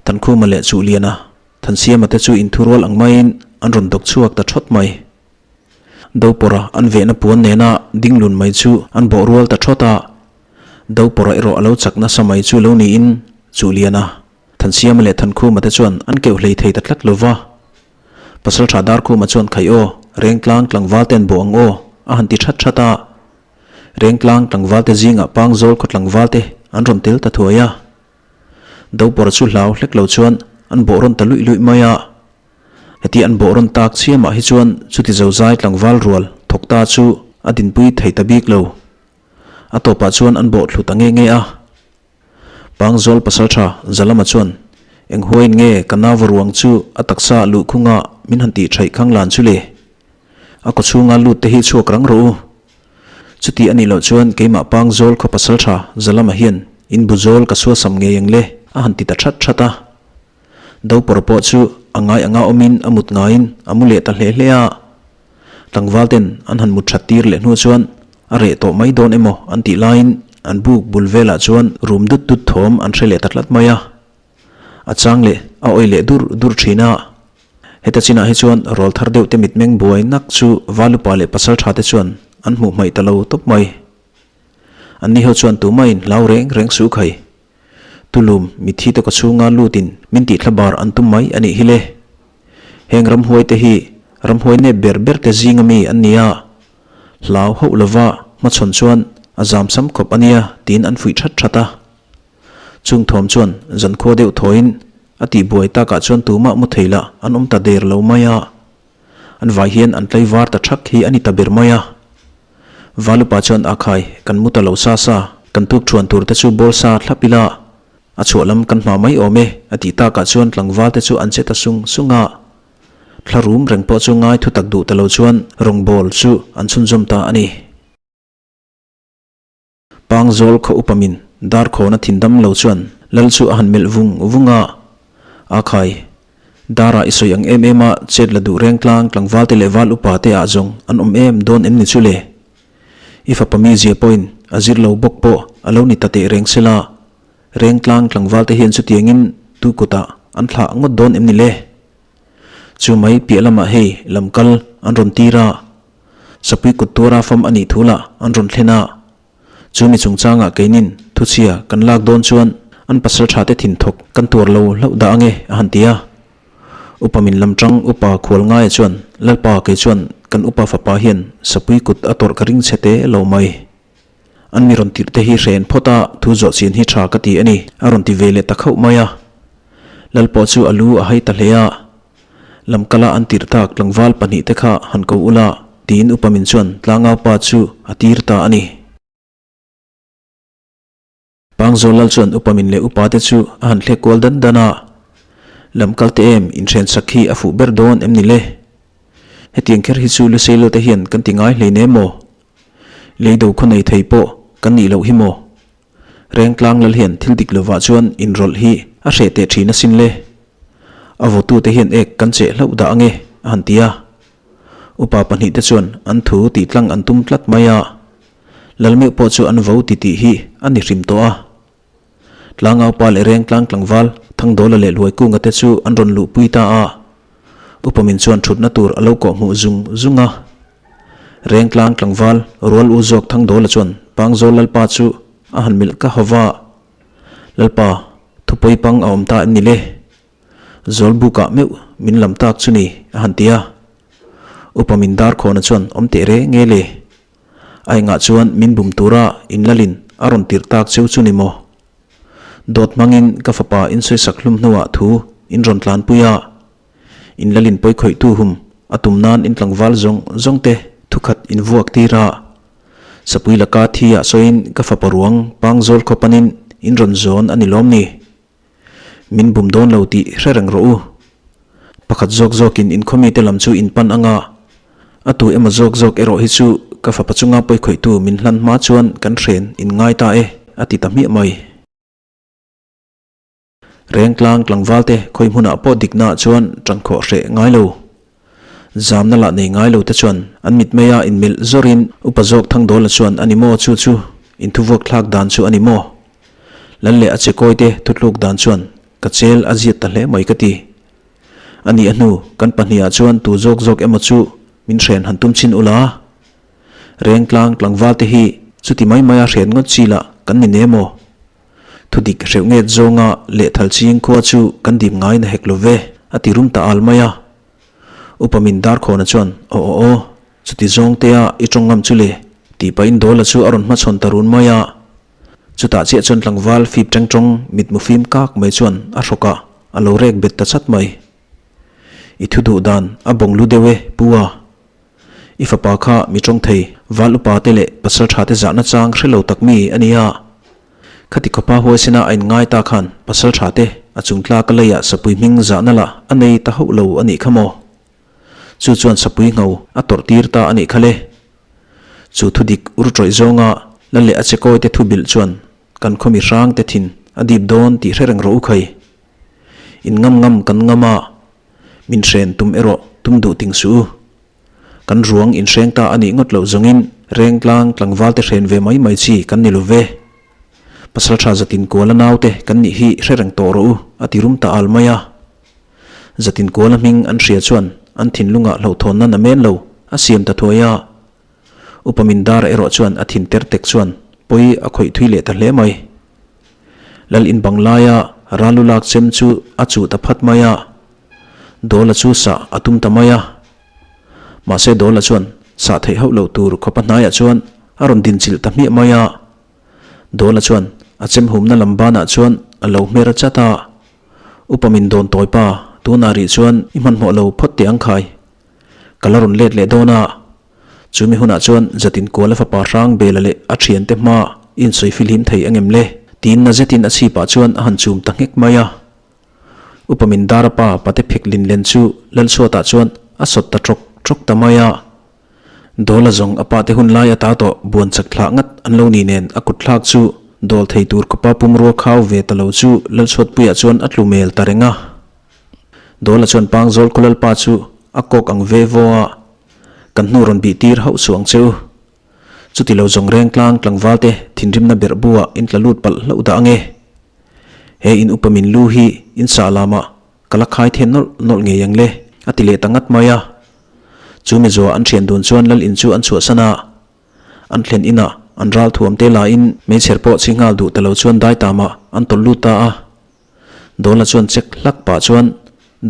Thankhuma leh Chuhliana, Thansiama te chu inthurual ang maiin an rawn dawk chhuak ta thawt mai. Dopawrha an vehna puan nena ding lun mai chu an bawh rual ta thawt a. Dopawrha erawh a lo chak nasa mai chu lo niin Chuhliana, Thansiama leh Thankhuma te chuan an keuh hlei thei ta tlat lo va. Pasaltha Darkhuma chuan Khai aw, Rengtlang tlangval te an bawh ang aw, a han ti that that a. Rengtlang tlangval te zingah Pangzawl khaw tlangval te an rawn tel ta thuai a. Dopawrh chu hlau hlek lo chuan an bawh rawn ta luih luih mai a. Heti an bawh rawn tak chiamah hi chuan chuti zozai tlangval rual thawk ta chu a dinpui thei ta bik lo. A tawpah chuan an bawh thlu ta nge nge a. Pangzawl pasaltha Zalama chuan eng huaiin nge ka nauva ruang chu a taksa luhkhunga min han tih thaih khang lan chu le? A kawchhunga lut te hi chhuak rang rawh u. Chuti a nih loh chuan keimah Pangzawl khaw pasaltha Zalama hian in bu zawl ka suasam ngei ang le a han ti ta that that a. Dopawr pawh chu a ngai anga awmin a mut ngaiin a mu leh ta hle hle a. Tlangval ten an han mut that tir leh hnu chuan a reh tawh mai dawn emaw an tih laiin an buk bul velah chuan rum dut dut thawm an hre leh ta tlat mai a. A chang leh a awih leh dur dur thin a. Heta chinah hi chuan rawl thar deuh te mitmeng buai nak chu Valupa leh pasal tha te chuan an hmuh hmaih ta lo tawp mai. Anni ho chuan tumahin hlau reng reng suh khai. Tulum mithi te kawchhunga lutin min tih thlabar an tum mai a nih hi le. Heng ramhuai te hi ramhuai nep ber ber te zinga mi an ni a. Hlau hauh lova hmachhawn chuan a zam sam khawp a nia tiin an fuih that that a. Chung thawm chuan zankhua deuh thawiin a tihbuai takah chuan tumah mu thei lah an awm ta der lo mai a. An vai hian an tlaivar ta thak hi a ni ta ber mai a. Valupa chuan a khai kan mu ta lo sa sa, kan tuk thuan tur te chu bawl sa thlap ila a chhuah lam kan hma mai awm e a tih takah chuan tlangval te chu an che ta sung sung a. Thla rum reng pawh chu ngai thu tak duh ta lo chuan rawngbawl chu an chhunzawm ta a ni. Pangzawl khaw upamin Darkhawna thindam lo chuan lal chu a han melh vung vung a, A khai, Dara i sawi ang em em a chet la duh reng tlang tlangval te leh val upa te ah zawng an awm em dawn em ni chu le? I fapa mizia pawhin a zir lo bawk pawh a lo ni ta teh reng sela, reng tlang tlangval te hian chutiangin tu kutah an thlah ngawt dawn em ni le? Chu mai piah lamah hei lam kal an rawn tir a, sapui kut tuara fam a nih thu lah an rawn thlen a. Chu mi chungchangah keinin thuchhia kan lak dawn chuan an pasal tha te thin thawk kan tuar lo hlauh dah ange a han ti a. Upa min lam tang upa khual ngaia chuan Lalpa kei chuan kan upa fapa hian sapui kut a tawrh ka ring chhe te lo mai. An mi rawn tirh te hi hren phawt a thu zawh chin hi tha ka ti a ni a rawn ti ve leh ta khauh mai a. Lal pawh chu a lu a hai ta hle a. Lamkala an tirh tak tlangval pahnihte kha han ko ula tiin upa min chuan tlangau pa chu a tir ta a ni. Pangzawl lal chuan upa min leh upa te chu a han thlek kual dan dan a, Lamkal te em inhren sak hi a fuh ber dawn em ni le? Hetiang kher hi chu Luseilo te hian kan ti ngai hleinem maw? Leido khaw nei thei pawh kan nih loh hi maw? Rengtlang lal hian thil dik lovah chuan inrawlh hi a hreh teh thin asin le. A vawtute hian ek kan cheh hlauh dah ange a han ti a. Upa pahnihte chuan an thu tih tlang an tum tlat mai a. Lal meuh pawh chu an vo ti tih hi a ni hrim tawh a. Tlangaupa leh Rengtlang tlangval Thangdawla leh Luaikunga te chu an rawn luhpui ta a. Upa min chuan thutna tur a lo kawhhmuh zung zung a. Rengtlang tlangval rual u zawk Thangdawla chuan Pangzawl Lalpa chu a han milh ka haw va, Lalpa, thupawi pang a awm ta em ni le? Zawlbukah meuh min lam tak chu ni a han ti a. Upa min Darkhawna chuan awm teh reng e le. A engah chuan min bum tura inlalin a rawn tirh tak cheu chu ni maw? Dawt hmangin ka fapa insawisak hlum hnuah thu in rawn tlanpui a. In lalin pawi khawihtu hum a tum nan in tlangval zawng zawng te thukhat in vuak tir a. Sapui laka thi ah sawiin ka fapa ruang pang zawl khaw panin in rawn zawn a ni lawm ni? Min bum dawn lo tih hre reng rawh u. Pakhat zawk zawkin in khawmi te lam chu in pan anga a tu emaw zawk zawk erawh hi chu ka fapa chunga pawi khawihtu min hlan hma chuan kan hren in ngai ta e a ti ta hmiah mai. Rengtlang tlangval te khawi hmunah pawh diknaah chuan ṭankhawh hreh ngai lo. Zamna lah nei ngai lo te chuan an mitmeia inmelh zawrin upa zawk Thangdawla chuan a ni maw chu chu inthuvuak thlak dan chu a ni maw? Lal leh a chekawi te thutluk dan chuan ka chel a ziat ta hle mai ka ti. A nih a hnu kan pahnihah chuan tu zawk zawk emaw chu min hren han tum chhin ula. Rengtlang tlangval te hi chuti mai maia hren ngawt chi lah kan ni ne maw? Thudik hreuh nget zawnga lehthal ching khua chu kan dim ngai na hek lo ve, a ti rum ta al mai a. Upa min Darkhawna chuan, Aw aw aw, chuti zawng tea i tawng ngam chu le, tih pahin Dawla chu a rawn hmachhawn ta run mai a. Chutah chiah chuan tlangval fip teng tawng mitmu fim kak mai chuan a hrawkah a lo rek bet ta chat mai. I thu duh dan a bawng lu deuh e, Pu a. I fapa kha mi tawng thei, val upa te leh pasal tha te zahna chang hre lo tak mi a nia. Khati khawpa huaisena a inngai ta khan pasal tha te a chung tlak a leiah sapui hming zahna lah a nei ta hauh lo a nih kha maw? Chu chuan sapui ngho a tawrh tir ta a nih kha le. Chu thu dik ur tawih zawnga la leh a chekawi te thu bilh chuan kan khaw mi hrang te thin a dip dawn tih hre reng rawh u khai. In ngam ngam kan ngam a, min hren tum erawh tum duh ting suh u. Kan ruang inhreng ta a nih ngawt loh zawngin Rengtlang tlangval te hren ve mai mai chi kan ni lo ve. Pasal tha Zatin Kuala naute kan nih hi hre reng tawh rawh u a ti rum ta al mai a. Zatin Kuala hming an hria chuan an thinlungah hlauhthawnna na men lo a siam ta thuai a. Upa Mindara erawh chuan a thin ter tek chuan pawi a khawih thui leh ta hle mai. Lal inbang laia Ralu lak chem chu a chuh ta phat mai a. Dawla chu sah a tum ta mai a. Mahse Dawla chuan sah theih hauh loh tur khawpa hnaiah chuan a rawn dinchilh ta hmiah mai a. Dawla chuan a chem humna lam banah chuan a lo hmer chat a. Upa min dawn tawi pa, tunah rih chuan i hmanhmawh lo phawt teh ang khai. Ka la rawn let leh dawn a. Chumi hunah chuan Zatin Kuala fapa hrang Bela leh a thiante hma i insawi filhim thei angem le? Tiin na zetin a chhipah chuan a han chum ta nghek mai a. Upa min Darapa pate phek lin len chu Lalchhuatah chuan a sawt ta ṭawk ṭawk ta mai a. Dawla zawng a pate hun lai ata tawh buan chak thlah ngat an lo ni nen a kut thlak chu dawl thei tur khawpa pumrua khau ve ta lo chu Lalchhuatpuia chuan a tlu mel ta reng a. Dawla chuan Pangzawl khaw Lalpa chu a kawk ang ve vaw a, Kan hnu rawn bih tir hauh suh ang che u. Chuti lo zawng reng tlang tlangval te thinrimna berh bu ah in tla lut palh hlauh dah ange. He in upa min lu hi in sah lamah ka la khai then nawlh nawlh ngei ang le a ti leh ta ngat mai a. Chu mi zuah an thian dun chuan lal in chu an chhuahsan a. An thlen inah an ral thuam te lain meichher pawh chhi nghal duh ta lo chuan dai tamah an tawlh lut ta a. Dawla chuan check hlak pah chuan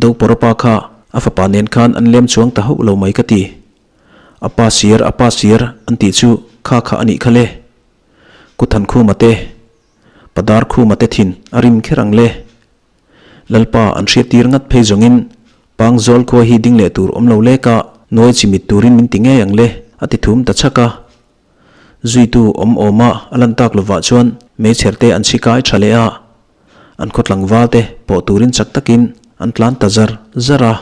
Dopawrapa kha a fapa nen khan an lem chuang ta hauh lo mai ka ti. A pa sir, a pa sir an tih chu kha kha a nih kha le. Kuthan khuma te, Padar khuma te thin a rim kher ang le. Lalpa an hriat tir ngat phei zawngin Pangzawl khua hi ding leh tur awm lo lek a, nuai chimit turin min ti ngei ang le, a ti thum ta chhak a. Zuitu awm awma a lan tak lovah chuan meichher te an chhi kai tha leh a, an khaw tlangval te pawh turin chak takin an tlan ta zar zar a.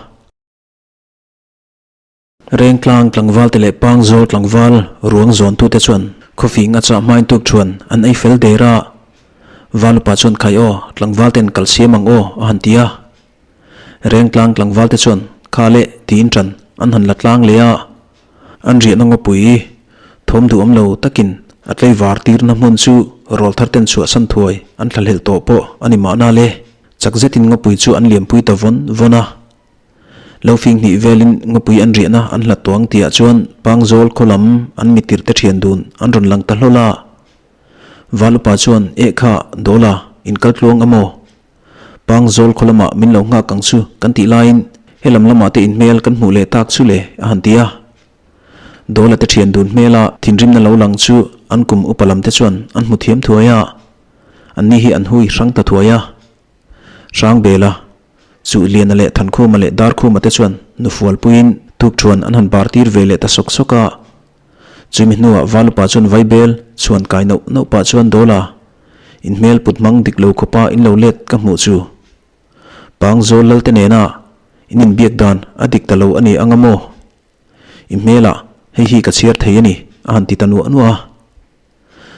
Rengtlang tlangvalte leh Pangzawl tlangval ruang zawntute chuan khawfing a chah hmain tuk chuan an ei fel der a. Valupa chuan Khai aw, tlangvalten kal siam ang aw a han ti a. Rengtlang tlangvalte chuan Kha leh tiin ṭan an han la tlang leh a. An riahna ngawpui thawm duhawm lo takin a tleivar tirna hmun chu rawltharten chhuahsan thuai an thlahlelh tawh pawh a ni mahna le. Chak zetin ngawpui chu an liampui ta vawn vawn a. Lo fing hnih velin ngawpui an riahna an hlat tawh ang tihah chuan Pangzawl khaw lam an mitirh te thian dun an rawn lang ta hlawl a. Valupa chuan, Eh kha, Dawla, in kal tluang a maw? Pangzawl khaw lamah min lo nghak ang chu kan tih laiin helam lamah te in hmel kan hmuh leh tak chu le a han ti a. Dawla te thian dun hmela thinrimna lo lang chu an kum upa lam te chuan an hmu thiam thuai a, anni hi an hui hrang ta thuai a. Hrangbela, Chuhliana leh Thankhuma leh Darkhuma te chuan nufual puiin tukṭhuan an han bar tir ve leh ta sawk sawk a. Chumi hnuah Valupa chuan Vaibel chhuan kai nauh nauh pah chuan Dawla, in hmel put hmang dik lo khawpa in lo let ka hmuh chu. Pangzawl Lalte nena in inbiak dan a dik ta lo a ni ang a maw? I hmelah hei hi ka chhiar thei a ni, a han ti ta nuah nuah a.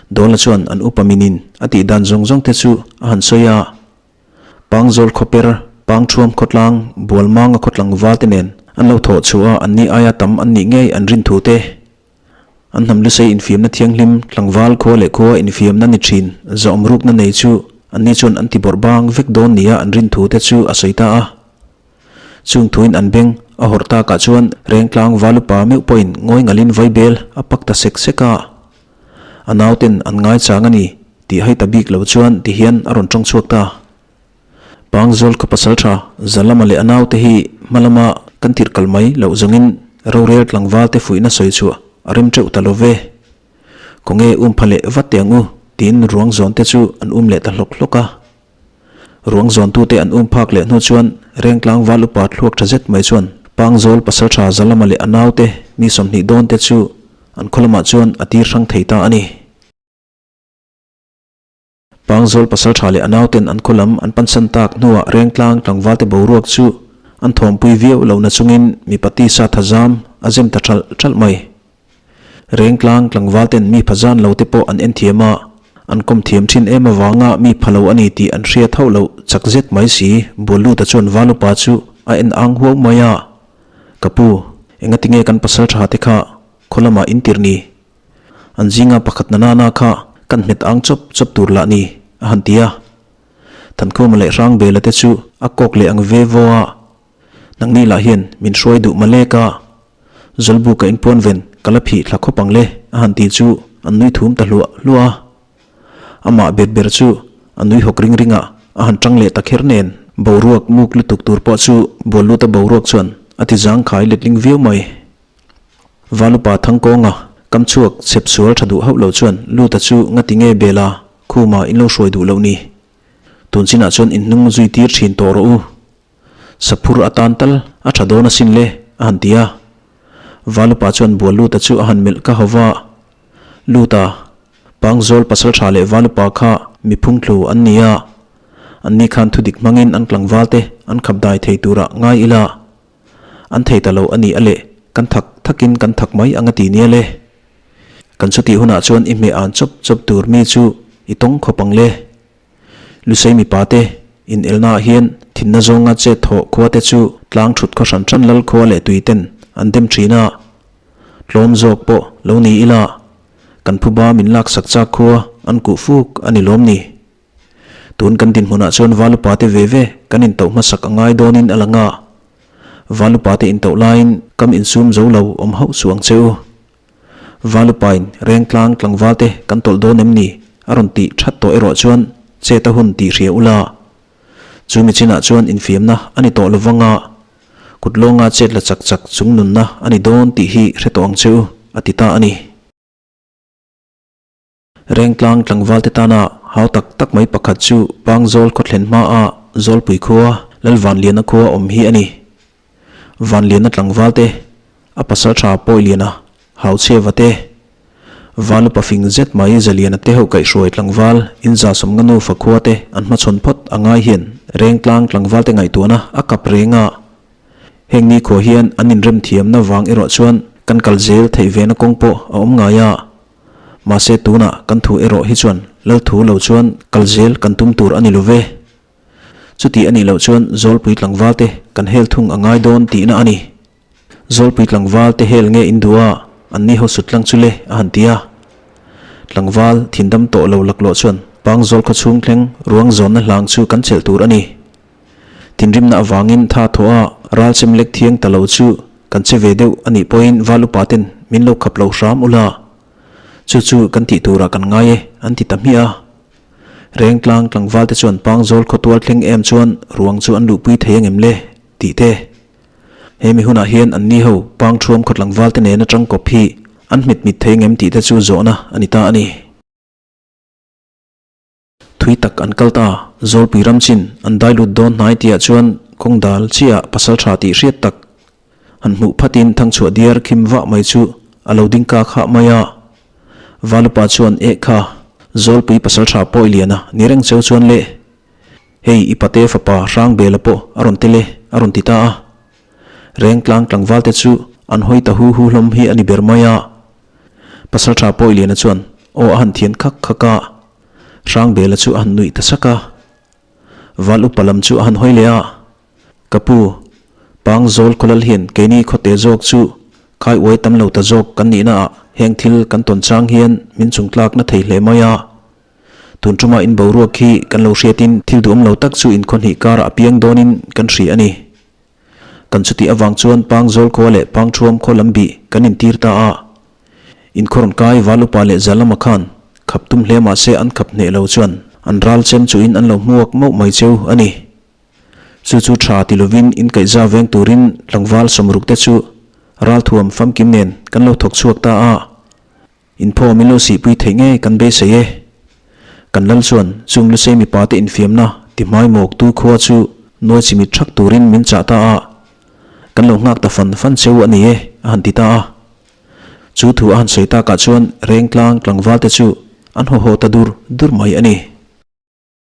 Dawla chuan an upa minin a tih dan zawng zawng te chu a han sawi a. Pangzawl khawper, Pangthuam khawtlang, Bualmanga khawtlang val te nen an lo thawh chhuah a, anni aia tam an nih ngei an rin thu te. An hnam lusei infiamna thianghlim, tlangval khua leh khua infiamna ni thin, zawm rukna nei chu anni chuan an ti bawrh bang vek dawn nia an rin thu te chu a sawi ta a. Chung thuin an beng a hawrh takah chuan Rengtlang Valupa meuh pawhin ngawi ngalin vaibel a pak ta sek sek a. A nauten an ngaichang a ni tih hai ta bik lo chuan ti hian a rawn tawng chhuak ta. Pangzawl khaw pasal tha Zalama leh a naute hi hma lama kan tirh kal mai loh zawngin rorel tlangval te fuihna sawi chhuah a rem teuh ta lo ve. Khawnge um pha leh vat teh ang u tiin ruang zawn te chu an um leh ta hlawk hlawk a. Ruang zawntute an um phak leh hnu chuan Rengtlang val upa thluak tha zet mai chuan Pangzawl pasaltha Zalama leh a naute mi 20 dawnte chu an khaw lamah chuan a tir hrang thei ta a ni. Pangzawl pasaltha leh a nauten an khaw lam an pansan tak hnuah Rengtlang tlangvalte boruak chu an thawmpui viau lo nachungin mipa tisa thazam a zem ta ṭhalh ṭhalh mai. Rengtlang tlangval ten mi pha zan lo te pawh an en thiam a, an kawm thiam thin em avanga mi pha lo a ni tih an hriat hauh loh chak zet mai si. Bualluta chuan Valupa chu a en ang huau mai a, Ka pu, engati nge kan pasal tha te kha khaw lamah in tirh ni? An zinga pakhat na nana kha kan hmet ang chawp chawp tur lah ni, a han ti a. Thankhuma leh Hrangbela te chu a kawk leh ang ve vaw a, Nangni lah hian min hruai duh malek a, Zawlbu ka inpuan ven ka la phih thla khawp ang le a han ti chu an nui thum ta hluah hluah a. Amah bet ber chu a nui hawk ring ring a, a han tang leh ta kher nen boruak muk lutuk tur pawh chu Bualluta boruak chuan a ti zangkhai letling viau mai. Valupa Thangkawnga kam chhuak chhep sual tha duh hauh lo chuan Luta chu ngati nge Bela khuma in lo hruai duh loh ni? Tun chinah chuan in hnung zui tir thin tawh rawh u. Saphur atan tal a tha dawn asin le, a han ti a. Valupa chuan bual Luta chu a han melh ka ho va. Luta, Pangzawl pasal tha leh Valupa kha mi phungthlu an ni a. Anni khan thudik hmangin an tlangval te an khap dai thei turah ngai ila. An thei ta lo a ni a leh kan thak thakin kan thak mai ang a ti nia le. Kan chutih hunah chuan i hmeh an chawp chawp tur mi chu i tawng khawp ang le. Lusei mipa te in elna ah hian thinna zawnga chet thawh khua te chu tlang thut khaw hran hran lal khua leh tui ten an dem thin a. Tlawm zawk pawh lo ni ila kan phuba min laksak chak khua an kuh fuk a ni lawm ni. Tun kan dinhmunah chuan Valupa te ve ve kan intoh hmasak a ngai dawnin a lang a. Valupa te intoh laiin kam insum zo lo awm hauh suh ang che u. Valupain Rengtlang tlangval te kan tawlh dawn em ni? a rawn tih that tawh erawh chuan chet a hun tih hria ula. Chu mi chinah chuan infiamna a ni tawh lovang a, kut lawnga chet la chak chak chung nunna a ni dawn tih hi hre tawh ang che u, a ti ta a ni. Rengtlang tlangval te tana hau tak tak mai pakhat chu Pangzawl khawthlen hmaa Zawlpui khua Lalvanliana khua awm hi a ni. Vanliana tlangval te, a pasal tha Pawiliana, Hauchheva te, Valupa fing zet mai Zaliana te ho kaihhruai tlangval inzasawm nga nufa khua te an hmachhawn phawt a ngai hian Rengtlang tlangval te ngaihtuahna a kap reng a. Heng nikhua hian an inremthiamna vang erawh chuan kan kal zel theih vena kawng pawh a awm ngai a. Mahse tunah kan thu erawh hi chuan lal thu lo chuan kal zel kan tum tur a ni lo ve. Chuti a nih loh chuan Zawlpui tlangval te kan hel thung a ngai dawn tihna a ni. Zawlpui tlangval te hel nge in duh a, an ni ho sut tlang chu le a han ti a. Tlangval thindam tawh lo laklawh chuan Pangzawl khawchhung thleng ruang zawnna hlang chu kan chelh tur a ni. Thinrimna avangin tha thawh a ral chem lek thiang ta lo chu kan che ve deuh a nih pawhin val upa ten min lo khap lo hram ula. Chu chu kan tih turah kan ngai e an ti ta hmiah a. Rengtlang tlangval te chuan Pangzawl khawtual thleng em chuan ruang chu an luhpui thei angem le tih te. He mi hunah hian an ni ho Pangthuam khaw tlangval te nena tangkawp hi an hmet mit thei angem tih te chu zawhna a ni ta a ni. Thui tak an kal ta, Zawlpui ram chin an dai lut dawn hnai tihah chuan kawng dal chiah pasal tha tih hriat tak han hmuh phatin thangchhuah diar khim vah mai chu a lo ding kak hah mai a. Valupa chuan eh kha, Zawlpui pasal tha pawi liana ni reng cheu chuan le, hei i pate fapa Hrangbela pawh a rawn tel e a rawn ti ta a. Rengtlang tlangval te chu an hawi ta hu hu hlawm hi a ni ber mai a. Pasal tha pawi liana chuan aw a han thian khak khak a. Hrangbela chu a han nuih ta sak a. Val upa lam chu a han hawi leh a, Ka pu, Pangzawl khawlal hian keini khawte zawk chu khai uai tam lo ta zawk kan nihna ah heng thil kan tawn chang hian min chungtlakna thei hle mai a. Tun tuma in boruak khi kan lo hriatin thil duhawm lo tak chu inkhawhnih karah a piang dawnin kan hria a ni. Kan chutih avang chuan Pangzawl khua leh Pangthuam khaw lam bih kan intir ta a. Inkhawrawn kai val upa leh Zalama khan khap tum hle mah se an khap hneh lo chuan an ral chem chuhin an lo hmuak mauh mai cheu a ni. Chu chu tha ti lovin inkaihza veng turin tlangval sawmruk te chu ralthuam famkim nen kan lo thawk chhuak ta a. Inphaw min lo sihpui theih ngei kan beisei e. Kan lal chuan chung lusei mipa te infiamna ti hmai mawktu khua chu nuai chimit thak turin min chah ta a. Kan lo nghak ta fan fan cheu a ni e a han ti ta a. Chu thu a han sawi takah chuan Rengtlang tlangval te chu an haw haw ta dur dur mai a ni.